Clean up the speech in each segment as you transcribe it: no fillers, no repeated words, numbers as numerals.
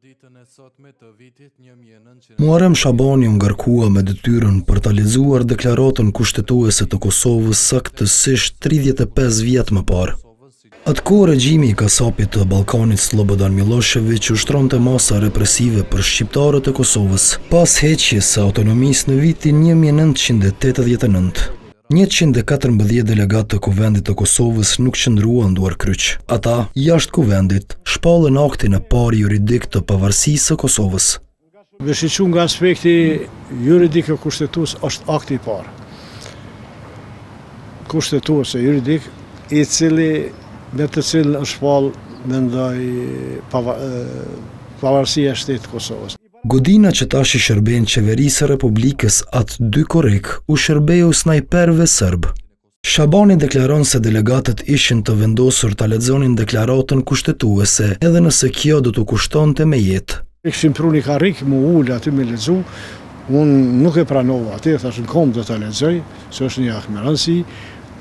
Ditën e sotme të vitit 1900 Muharrem Shabani u ngarkua me detyrën për ta lexuar deklaratën kushtetuese të Kosovës saktësisht 35 vjet më parë. Atë kohë regjimi i kasapit të Ballkanit Sllobodan Millosheviq ushtronte masa represive për shqiptarët e Kosovës, pas heqjes së autonomisë në vitin 1989. 114 delegatë të Kuvendit të Kosovës nuk qëndruan duarkryq. Ata, jashtë Kuvendit, shpallën aktin e parë juridik të pavarësisë së Kosovës. Me shiqu nga aspekti juridik e kushtetues është akti i parë kushtetues e juridik i cili me të cilin është shpall mendoj pavarësia e shtetit të Kosovës. Godina që tash i shërben Qeverisë së Republikës atë 2 korrik u shërbeu snajperëve sërbë. Shabani deklaron se delegatët ishin të vendosur ta lexonin deklaratën kushtetuese edhe nëse kjo do t'u kushtonte me jetë. E kishin pru një karrik mu ul aty me lexu, unë nuk e pranova aty, thashë në komë do ta lexoj, se është një akt me rëndësi,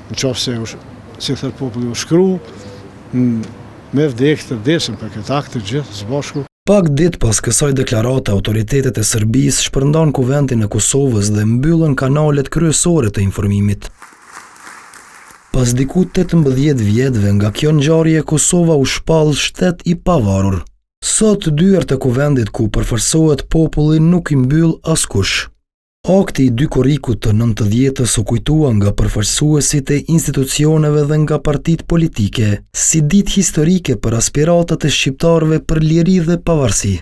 në qoftë se, si thotë populli u shkru, me vdekë të vdesim për këtë akt të gjithë së bashku. Pak ditë pas kësaj deklarate, autoritetet e Serbisë shpërndanë Kuvendin e Kosovës dhe mbyllën kanalet kryesore të informimit. Pas diku 18 vjetëve nga kjo ngjarje, Kosova u shpall shtet i pavarur. Sot dyert e Kuvendit ku përfaqësohet populli nuk i mbyll askush. Akti i 2 korrikut të 90-ës u kujtua nga përfaqësuesit e institucioneve dhe nga partitë politike si ditë historike për aspiratat e shqiptarëve për liri dhe pavarësi.